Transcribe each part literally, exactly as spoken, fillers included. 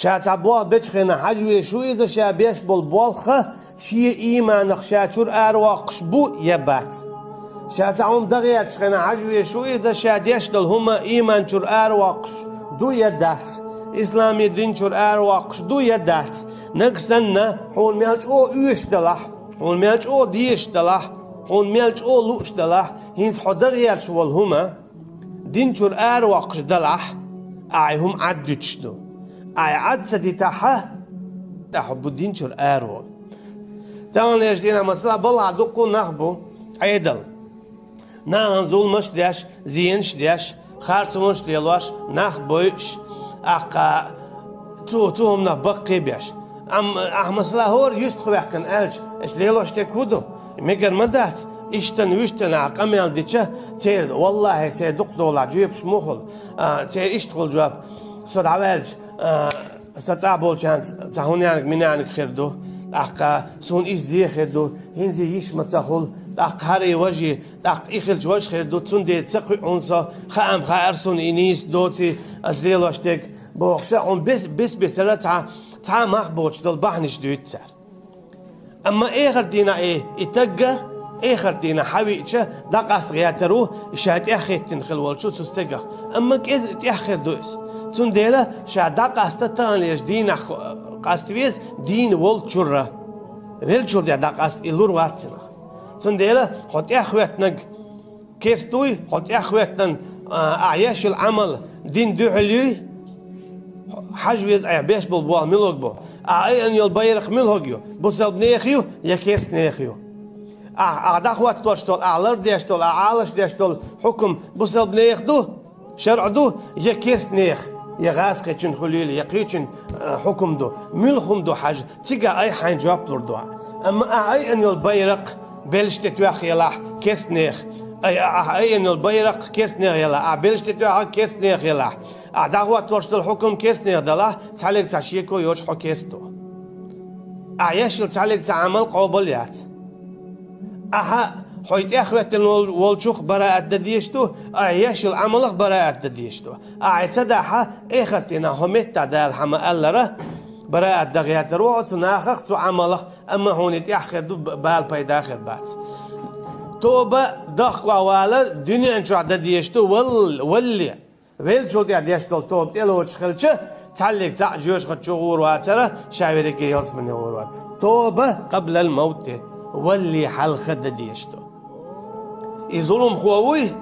Ша цхьа болх бечу хенахь хьажа везаш ву иза, ша беш болу болх шен ийманах ша чуьра аравоккхуш бу я бац. Ша цхьа хӀума дан гӀерташ хенахь хьажа везаш ву иза, ша деш долу хӀума ийман чуьра аравоккхуш ду я дац, исламийн дин чуьра аравоккхуш ду я дац. Нагахь санна хьуна мел чӀогӀа оьшуш далахь, хьуна мел чӀогӀа дезаш далахь, хьуна мел чӀогӀа лууш далахь, хӀинца хьо дан гӀерташ волу хӀума дин чуьра аравоккхуш далахь, ахьа и хӀума Ӏад дуьтуш ду. Ахьа Ӏад ца дитахь, тӀаккха хьо бу дин чуьра араволу. Таханлерчу дийнахь, масала, балхахь дуккха а нах бу Ӏедал. Нахана зуламаш а деш, зенаш а деш, харцонаш а лелош, нах бойуш, тӀаккха цу, цу хӀуманах баккхий а беш. Амма ахьа, масала, хӀора юьстах ваьккхина аьлча, аша лелош дерг хӀун ду? Мегар ма дац, иштта-вуьшта ахьа къамел дича, церан, валлахӀи, церан дукхахдолахь жоьпаш муха хуьлу, а, церан иштта хуьлу жоп. Со дӀаваьлча, а, сан цӀахь болчарна цхьа хӀунениг-минениг хир ду, тӀаккха суна иза зе хир ду, хӀинца йиш ма ца хуьлу, тӀаккха хӀара важа, тӀаккха и хилча важа хир ду, цундела ца кхуьу хьуна со, хаам хаьара суна и нийса доций, ас лелош дерг, бохуш, хьуна бес-, бес-бесара цхьа, цхьа а мах боцуш долу бахьанаш дуьйцу цара. Амма эхарт дийнахь и, и таг а, эхарт дийнахь хьавеъча, дӀакъаста гӀертар ву ша тӀаьхьахӀиттина хила волчу цу стагах. Амма кӀезиг тӀаьхьа хир ду иза. Цундела ша дӀакъаста таханлерчу дийнахь къаста веза дийна волчуьра. Веллачул тӀаьхьа дӀакъаста и лур вац цунах. Цундела хьо тӀаьхьахӀоьттинарг керста вуй, хьо тӀаьхьахӀоьттина, а, ахьа еш йолу Ӏамал динна дуьхьал юй, хьажа веза ахьа беш болу болх муьлхарг бу. Ахьа айъина йолу байракх муьлхарг ю? Бусалба нехан ю я керста нехан ю? Ахьа, ахьа дӀахӀоттош долу, ахьа лардеш долу, ахьа Ӏалашдеш долу хьукам бусалба нехан ду, шарӀа ду, я керста нехан, я гӀазкхичун хуьлийла, я кхечун, а, хьукам ду? Муьлха хӀума ду хьажа? Цигахь айхьа хьайна жоп лур ду ахьа. Амма ахьа айъина йолу байракх белшаш тӀе тоьхна елахь керста нехан, ай, ахьа айъина йолу байракх керста нехан елахь, ахьа белшаш тӀе тоьхнарг керста нехан елахь, ахьа дӀахӀоттош долу хьукам керста нехан далахь, цхьаллиг цхьа шеко йоцуш хьо керста ву. Ахьа еш йолу цхьаллиг цхьа Ӏамал къобал яц. Ахьа хьо тӀаьхьахӀоьттина вол-, волчух бараат дан дезаш ду, ахьа еш йолу Ӏамалах бараат дан дезаш ду. Ахьа и ца дахь, эхарт дийнахь хьо меттахь Дала хьан ма-аллара, бараат дан гӀертар ву хьо цу нахах, цу Ӏамалах, амма хьуна и тӀаьхьа хир ду, б-, бала пайда хир бац. Тоба, дахкавалар дуьнен чохь дан дезаш ду, вал-, валле. Веллачул тӀаьхьа деш долу тоба тӀелоцуш хилча, цхьаллиг цхьаъ жоьжахати чу гӀур вацара, ша верриге ялсамане гӀур вара. Тоба къаблал мавти, валле хьалха дан дезаш ду. И зуламхо вуй,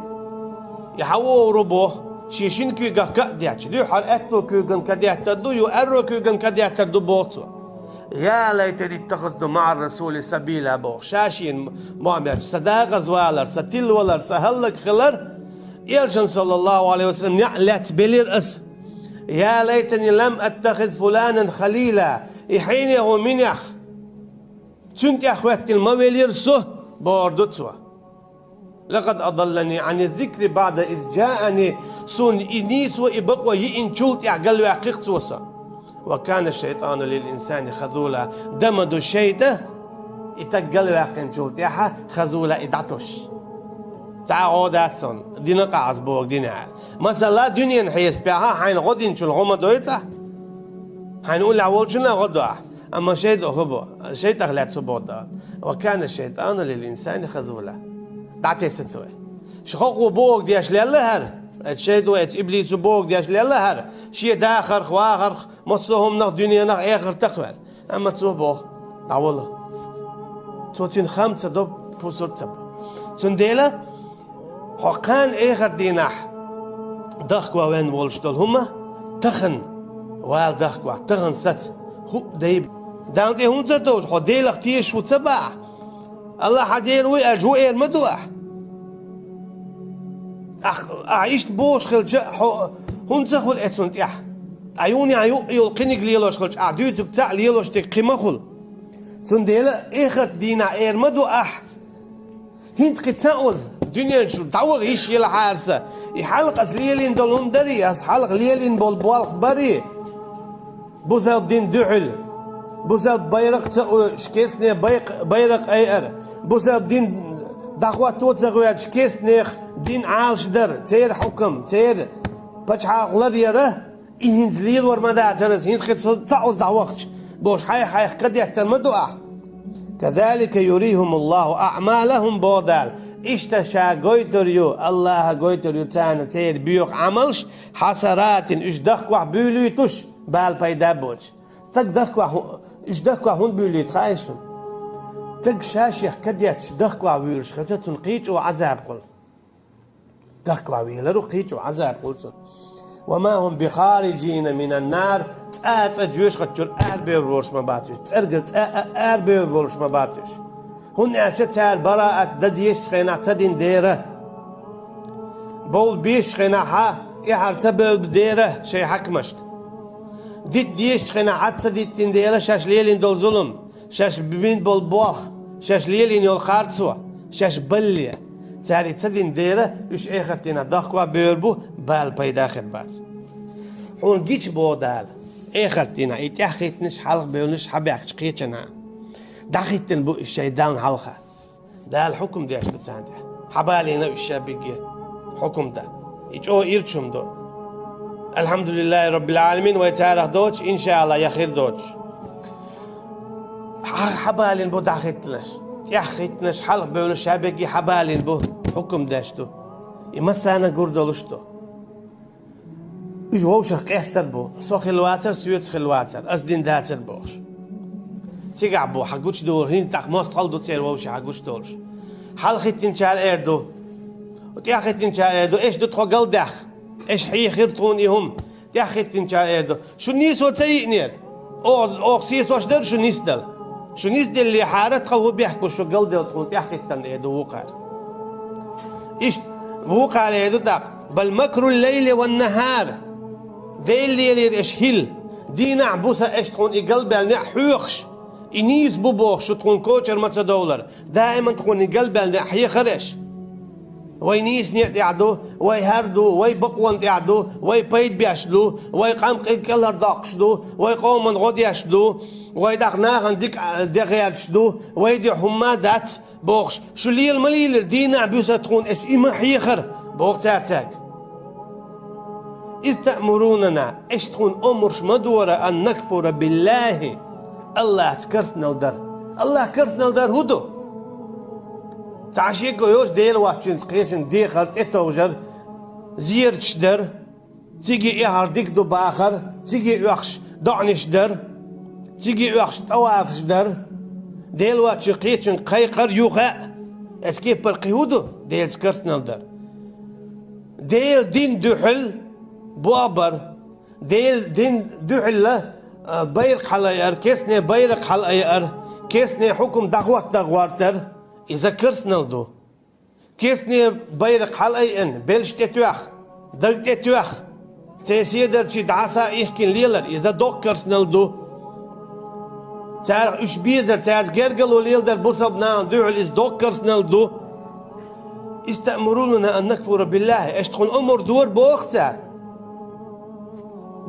и хьан вогӀур ву боху, шен шина куьйгах ка а детташ, дуьххьара аьтту куьйган ка деттар ду, ю аьрру куьйган ка деттар ду боху цо. Я лайтани иттахазту маӀар расули сабила боху. Ша шена мо-, ма-, сан декъаза валар, сан тилла валар, сан хӀаллакьхилар, Элчан, саллаллаху алейхи ва саллям, неӀ лаьцна белира ас. Я лайтани лам аттахиз фуланан халила. И хьенехо минех, цуьнан тӀаьхьа хӀоьттина ма велира со, бохур ду цо. Лакъад адаллани Ӏани зикри баъда из джаани, суна и нийсо, и бакъо йиъначул тӀаьхьа галваьккхира цо со. Ва кана шайтану лил инсани хазула, дан ма ду шайтӀа, и таг галваьккхинчул тӀаьхьа хазула и дӀатосуш. Цхьа а гӀо дац суна, дина къахьас боху динехь. Масала, дуьненан хьесапехь хьайна гӀо динчул гӀо ма дойцахь? Хьайна уллехь волчунна гӀо до ахь? Амма шайтӀа хӀун бо-, шайтӀах лаьцна хӀун боху Дала? Ва кана шайтану лил инсани хазула. ДӀатесна цо. Шу хӀокхо бохург деш лелла хӀара? Эцу шайтӀо, эцу иблисо бохург деш лелла хӀара? Шен дахарх, вахарх, массо а хӀуманах, дуьненах, эхартах ваьлла. Амма цо боху: «ДӀавала». Цо цуьнан хам ца до, пусар ца бо. Цундела хьо кхана эхарт дийнахь дахкаван венна волуш долу хӀума тахана вала дахкавахь, тахана саца хӀуъа дай. Дала тӀе хӀунда ца товжу, хьо Делах тешаш ву ца бахь? Аллахь хьан Дела вуй аьлча, ву эр ма ду ахь? Ахь, ахь иштта бохуш хилча, хьо хӀунда ца хуьлу эцунна тӀехь? Ткъа юханехьа юккъе йолу кхиниг лелош хилча, ахь дуьйцург цхьаъ лелош дерг кхин ма хуьлу. Цундела эхарт дийнахь эр ма ду ахь: «ХӀинца кхин ца оза, дуьнен чу дӀаваха йиш елахьара сан. И хьалха ас лелийна долу хӀума дарий, ас хьалха лелийна болу болх барий». Бусалба дин дуьхьал. Бусалба байракх ца оьшуш, кестне байк-, байракх айар. Бусалба дин дӀахӀотто ца гӀоьртуш, кестнех дин Ӏалашдар, церан хьукам, церан пачхьалкх ларъяр. И хӀинца лелор ма дацара ас, хӀинца кхин цо ца Ӏуза дӀавахча, бохуш, хьайх-хьайх кадеттар ма ду ахь. كذلك يريهم الله أعمالهم, боху Дала. Иштта ша гойтур ю, Аллаха гойтур ю царна церан боьху Ӏамалш, حسرات, уьш дахкахь буьйлуьйтуш, бала пайда боцуш. Стаг дахкахь хӀу-, уьш дахкахь хӀунда буьйлуьйту хаьий шуна? Стаг ша-шех кадетташ дахкахь вуьйлуш хилча, цунна кхин а чӀогӀа Ӏазаб хуьлу. Дахкахь вуьйлур ву, кхин а чӀогӀа Ӏазаб хуьлу цунна. وما هم بخارجين من النار, цӀа а цӀа жоьжахати чуьра арабевр волуш ма бац уьш, цӀергара цӀа а арабевр волуш ма бац уьш. ХӀунда аьлча цара бараат дан дезачу хенахь ца дина дера, бовла безачу хенахь тӀаьхьара ца бевлла дера шайн хьаькамашна. Дита дезачу хенахь хьа ца диттина дера шаьш лелийна долу зулам, шаьш бина болу бох, шаьш лелийна йолу харцо, шаьш балле. Цара и ца дина дера, уьш эхартдийнахь дахкахь бевр бу, бала пайда хир бац. Хьуна гича, боху Дала, эхартдийнахь и тӀаьхьахӀиттинарш, хьалхабевлларш хьабаьхкича кхечанхьа, дӀахӀиттина бу уьш шайн Дална хьалха. Дала хьукам деш ду царна тӀехь. Хьабалийна уьш ша бигге хьукам дан. И чӀогӀа ирча хӀума ду. Алхьамдулиллахи Раббил Ӏаламин, вай царах доцуш, иншаалла, я хир доцуш. Хьа-, хьабалийна бу дӀахӀиттинарш. ТӀаьхьахӀиттинарш, хьалхабевлларш ша бигге хьабалийна бу, хьукам деш ду. И массарна гур долуш ду. Уьш вовшах къастор бу, со хилла вацара, соьца хилла вацара, ас дина дацара бохуш. Цигахь бу хьан гучудолу, хӀинца тӀаккха мостагӀалла ду церан вовшех хьан гучудолуш. Хьалхиттинчара эр ду, тӀаьхьахиттинчара эр ду, эш ду тхо галдаьхна, эш хьехира тхуна и хӀума. ТӀаьхьахиттинчара эр ду, шу нийсо ца йиънера. Оха, оха сецош дара шу нисдала. Шу нисделлехьара, тхан хӀун бехк бу шу галделла тхуна тӀаьхьахӀиттарна, эр ду вукхара. Иштта вукхара эр ду тӀаккха: بل مكر الليل والنهار. Дела лелийра эш хӀилла, дийнахь а, буса а эш тхуна и галбаьлла неӀ хьоьхуш, и нийса бу бохуш, шу тхуна кочара ма ца довлара. Даиман тхуна и галбаьлла неӀ хьехара эш. Вай нийса неӀ тӀехь ду, вай хӀара ду, вай бакъонан тӀехь ду, вай пайда беш ду, вай къам кӀелхьардоккхуш ду, вай къоман гӀо деш ду, вай тӀаккха нахана дика де гӀерташ ду, вай дуьхьа хӀумма а дац, бохуш, шу лела ма лелира, дийнахь а, буьйса а тхуна эш и ма хьехара, боху цара цаьрга. إذ تأمروننا, эш тхуна омраш ма дора, أن نكفر بالله, Аллахьца керстанал дар. Аллахь керстанал дар хӀун ду? Цхьа шеко йоцуш Дела воцчуьнца кхечуьнга дехар, тӀетовжар, зераташ дар, цига эхьар дика ду бахар, цига оьхуш доӀанаш дар, цига оьхуш тӀавафаш дар, Дела воцчуьнга кхечуьнга кхайкхар, юха а. Эцу кепара кхин хӀун ду Делаца керстанал дар? Делан дин дуьхьал бобар, Делан дин дуьхьал а, байракх хьалаайар, керстанийн байракх хьалаайар, керстанийн хьукам дӀахӀоттадагӀа гӀортар, иза керстанал ду. Керстанийн байракх хьалаайина, белш тӀетоьхна, даг тӀетоьхна, церан седарчий дӀаса а ихкина лелар, иза доккха керстанал ду. Царах уьш безар, цаьрца гергарло леладар бусалба нахана дуьхьал, иза доккха керстанал ду. إذ تأمروننا أن نكفر بالله, эш тхуна омра дора, боху цара.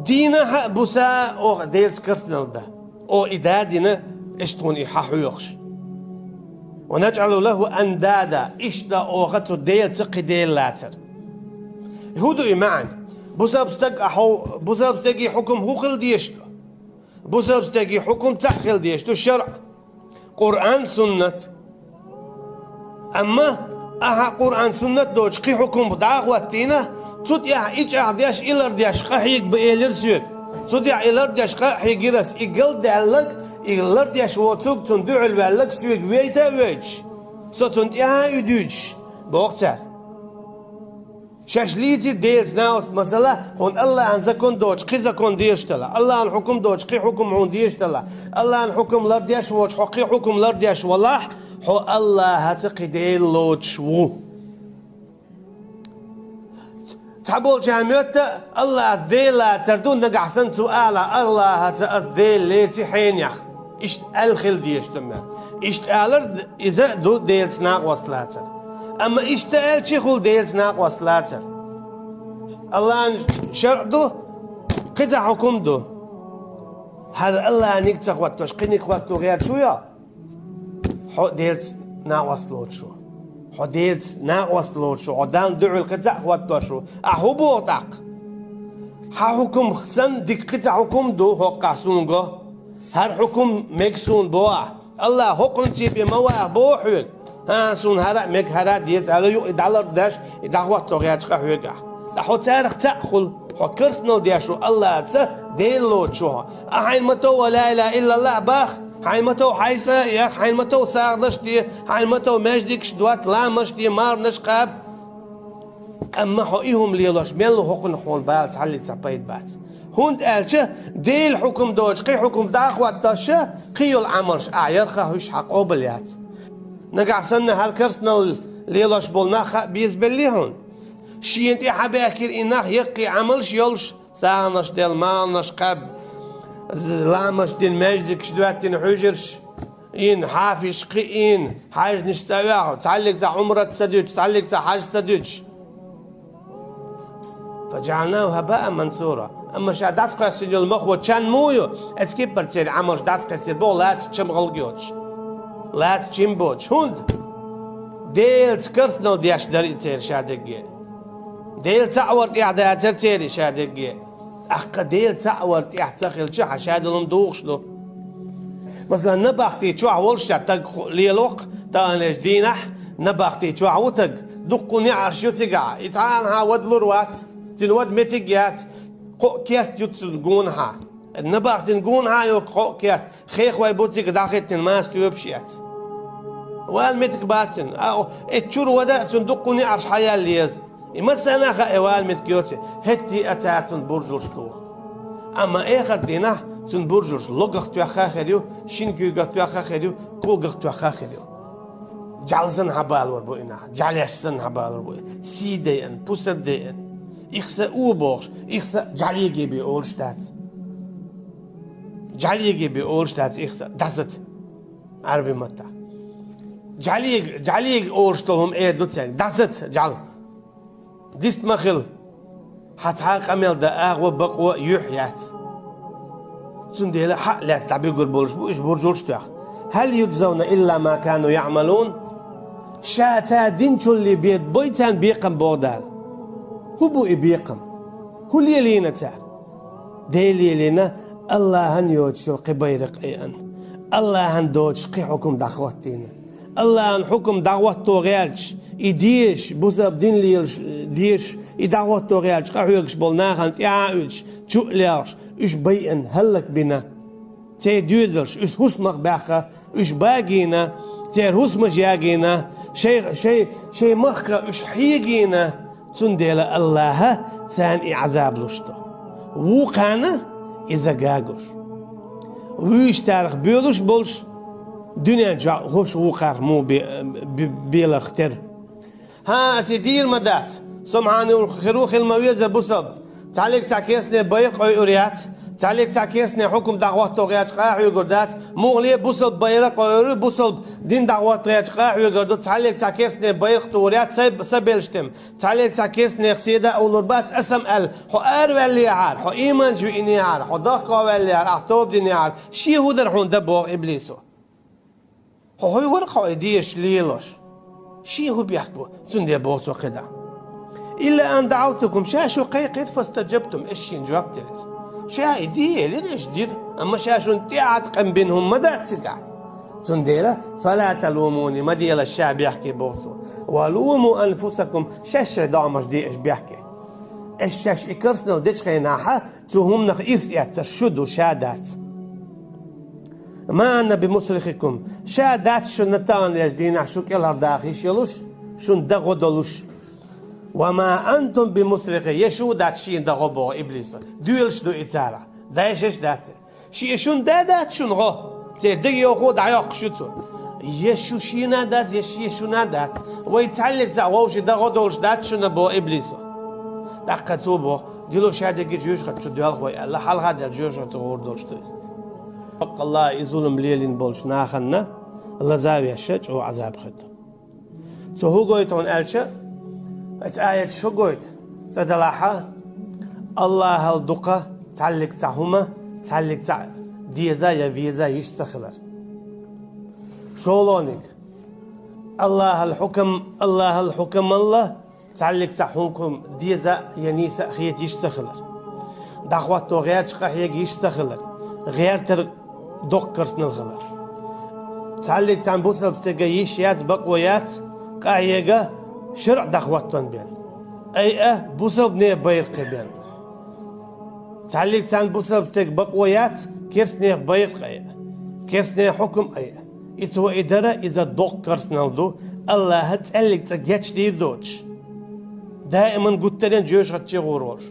Дийнахь а, буса а оха Делаца керстанал дан. Оха и да дина, эш тхуна и хьахьоьхуш. ونجعل له أندادا, иштта оха цу Делаца кхин дела лацар. ХӀун ду и маьӀна? Бусалба стаг а хьо-, бусалба стеган хьукам хӀун хила дезаш ду? Бусалба стеган хьукам цхьаъ хила дезаш ду шарӀ, Къуръан, суннат. Амма ахьа Къуръан, суннат доцуш кхин хьукам дӀа а хӀоттийна, цу тӀехь и чӀагӀдеш, и лардеш къахьега ба элира соьга. Цу тӀехь и лардеш къа а хьегира ас, и галдаьлларг, и лардеш воцург, цунна дуьхьал ваьлларг соьга вейта а войтуш, со цунна тӀаьхьа а уьдуьйтуш, боху цара. Шаьш лийцира Делаца накъост, масала, хьуна Аллахьан закон доцуш кхин закон дезаш делахь, Аллахьан хьукам доцуш кхин хьукам хьуна дезаш делахь, Аллахьан хьукам лардеш воцуш хьо кхин хьукам лардеш валахь, хьо Аллахьаца кхин дела лоцуш ву. Цхьаболчарна моьтту Аллахьаца дела лацар ду, нагахь санна цо алахь: «Аллахьаца ас дела леци хьенех». Иштта аьлла хила дезаш ду моьтту. Иштта алар иза а ду Делаца накъост лацар. Амма иштта ца аьлча а хуьлу Делаца накъост лацар. Аллахьан шарӀ ду, кхин цхьа хьукум ду. ХӀара Аллахьаниг ца хӀоттош, кхиниг хӀотто гӀерташ ву йо? Хьо Делаца накъост лоцуш ву. Хьо Делаца накъост лоцуш ву. Хьо Далла дуьхьал кхин цхьа а хӀоттош ву. Ахьа хӀун боху тӀаккха? Хьа хьукум санна дика кхин цхьа хьукум ду хӀоккхахь суна го? ХӀара хьукум мега суна бохахь, АллахӀ хӀокхунций бен ма ваха боху хьоьга. ХӀан, суна хӀара а мега, хӀара а деза аьлла, юкъа и дӀалардеш, и дӀахӀотто гӀерташ къа хьоьгахь. Ткъа хьо царах цхьаъ хуьлу, хьо керстанал деш ву АллахӀца, Дела лоцуш ву хьо. Ахьа хьайна ма-тов ла илахӀа иллаллахӀ боху, хьайна ма-тов хьайн цӀа а яха, хьайна ма-тов сагӀанаш де, хьайна ма-тов маьждигаш дотта, ламазаш де, марханаш кхаба. Амма хьо и хӀума лелош мел ву, хӀокхунах хьуна бала цхьаллиг цхьа пайда бац. ХӀунда аьлча Делан хьукум доцуш кхин хьукум дӀа а хӀоттош, кхин йолу Ӏамалш ахь ярах а, уьш хьан къобал яц. Нагахь санна хӀара керстанал лелош болу нах хаа безабеллий хьуна? Шена тӀе хьабаьхкира и нах яккхий Ӏамалш йолуш, сагӀанаш делла, марханаш кхаьбна, ламазаш дина, маьждигаш доьттина, хьуьжарш йина, хьафизаш кхиийна, хьаьжнаш цӀа оьхна, цхьаллиг цхьа Ӏумрат ца дуьтуш, цхьаллиг цхьа хьаж ца дуьтуш. «فجعلناه هباء منثورا». Амма ша дӀасакхоьссина йолу махо чан муха ю, оцу кепара церан Ӏамалш дӀасакхиссира боху, лаьцна чамгӀалг йоцуш, лаьцна чим боцуш. ХӀунда? Делаца керстанал деш дара и церан ша дерриге. Дела цхьаъ вар тӀехь дацара церан ша дерриге. ТӀаккха Дела цхьаъ вар тӀехь ца хилча, хьан ша долу хӀума духуш ду. Масала, набахти чохь волуш ша таг ху-, лело-кх, таханлерчу дийнахь набахти чохь ву таг, дуккха неӀарш ю цигахь, и цхьа а хьан вада лур вац, цуьнан вада меттиг а яц, кхоъ керт ю цуьнан гонахьа. Набахтин гонахьа йо кхоъ керт, хехой бу цига дӀахӀиттина, маса тоьпаш эцна. Вала меттиг бац цуьнан. А, эцу чуьра вада а цуьнан дуккха неӀарш хьаяьлла еза. И массарна а хаьа, и вала меттиг йоций, хӀетте а цара цунна буржалш туху. Амма эхарт дийнахь цунна буржалш логах тоьхна а хир ю, шина куьйгах тоьхна а хир ю, когах тоьхна а хир ю. ЖӀаьла санна хьабалор бу и нах, жӀаьлеш санна хьабалор бу и. Сий дайъина, пусар дайъина. Их са у бохуш, их са жӀаьлеге бен олуш дац. ЖӀаьлеге бен олуш дац их са, дӀасаца. Ӏаьрби маттахь. ЖӀаьлег-, жӀаьлега олуш долу хӀума эр ду цаьрга, дӀасаца, жӀаьла. Дист ма хила. Хьан цхьа а къамел дан агӀо, бакъо, юьхь яц. Цундела хьаъ лаьцна дӀабуьгур болуш бу уьш буржалш тоьхна. «هل يجزون إلا ما كانوا يعملون». Ша цара динчуллий бен бой царна бекхам, боху Дала. ХӀун бу и бекхам? ХӀун лелийна цара? Дела лелийна, АллахӀан йоцуш йолу кхин байракх айина, АллахӀан доцуш кхин хьукум дӀахӀоттийна. АллахӀан хьукум дӀахӀотто гӀерташ, и дезаш, бусалба дин лелаш дезаш, и дӀахӀотто гӀерташ къахьоьгуш болу нахана тӀаьхьа а уьдуш, чу а лелхаш, уьш байина, хӀаллакбина. Церан доьзалш, уьш хӀусамах баьхна, уьш багийна, церан хӀусамаш ягийна, шайн, шайн, шайн махка уьш хьегийна. Цундела АллахӀа царна и Ӏазаб луш ду. Вукхарна иза гуш. Вуьйш царах боьлуш болуш, дуьнен чохь хӀуш вукхарх муха бе-, бе-, беларх тера. ХӀан, аса и дийр ма дац. Со махьана хир ву хила ма веза бусалба. Цхьаллиг цхьа керстане байракх къойур яц. Цхьаллиг цхьа керстане хьукум дӀахӀотто гӀерташ къа а хьоьгур дац. Муххале бусалба байракх къойур, бусалба дин дӀахӀотто гӀерташ къа а хьоьгур ду. Цхьаллиг цхьа керстане байракх тухур яц, сайн са белш тем. Цхьаллиг цхьа керстанех седа а уллур бац, аса-м аьлла, хьо араваьллехьара, хьо ийманчу виънехьара, хьо дохковаьллехьара, ахь тоба динехьара, шен хӀун дара хьуна дан боху иблисо? Хьо хӀун вара хьо и дезаш лелош? Шен хӀун бехк бу? Цундела боху цо кхидӀа. «إلا أن دعوتكم», ша шу кхайкхира, «فاستجبتم», аш шена жоп делира. Ша и де элира, аш дира, амма ша шуна тӀеӀаткъам бина хӀума ма дац цигахь. Цундела, «فلا تلوموني», ма делаш ша бехке, боху цо. «ولوموا أنفسكم», шаьш шайн догӀмаш де аш бехке. Аш шаьш и керстанал дечу хенахьа, цу хӀуманах ирс эцнарш шу ду, ша дац. «ما أنا بمصرخكم», ша дац шуна таханлерчу дийнахь шу кӀелхьардаха йиш йолуш, шуна дан гӀо долуш. «وما أنتم بمصرخي», я шу дац шена дан гӀо, боху иблисо. Доьлуш ду и царах. Дайшаш дац. Шен шуна да дац шуна гӀо? Церан дегайовхо дӀайоккхуш ю цо. Я шу шена дац, я шен шуна дац. Вай цхьаллиг цхьа вовши дан гӀо долуш дац шуна, боху иблисо. ТӀаккха цо боху, дило ша дерриге жоьжахати чу доьлху вай аьлла, хьалха даьлла жоьжахати гӀур долуш ду иза. Баккъалла, и зулам лелийна болчу нахана лаза а веш, чӀогӀа Ӏазаб хир ду. Цо хӀун гойту хьуна аьлча, оцу аяташ хӀун гойту? Цкъа делахьа, АллахӀал дукха цхьаллиг цхьа хӀума, цхьаллиг цхьа деза я веза йиш ца хилар. ШолгӀаниг, АллахӀал хьукам, АллахӀал хьукамалла цхьаллиг цхьа хӀума деза я нийса а хета йиш ца хилар. дӀахӀотто гӀерташ къахьега йиш ца хилар, гӀертар доккха керстанал хилар. Цхьаллиг цхьан бусалба стага йиш яц, бакъо яц, къахьега шарӀ дӀахӀоттон бен. Айа, бусалба нехан байракх бен. Цхьаллиг цхьан бусалба стага бакъо яц, керста нехан байракх айа, керста нехан хьукам айа. И цо и дар, иза доккха керстанал ду, АллахӀа цӀеллиг цӀа гечдийр доцуш. Даиман гуттарен жоьжахати чу гӀур волуш.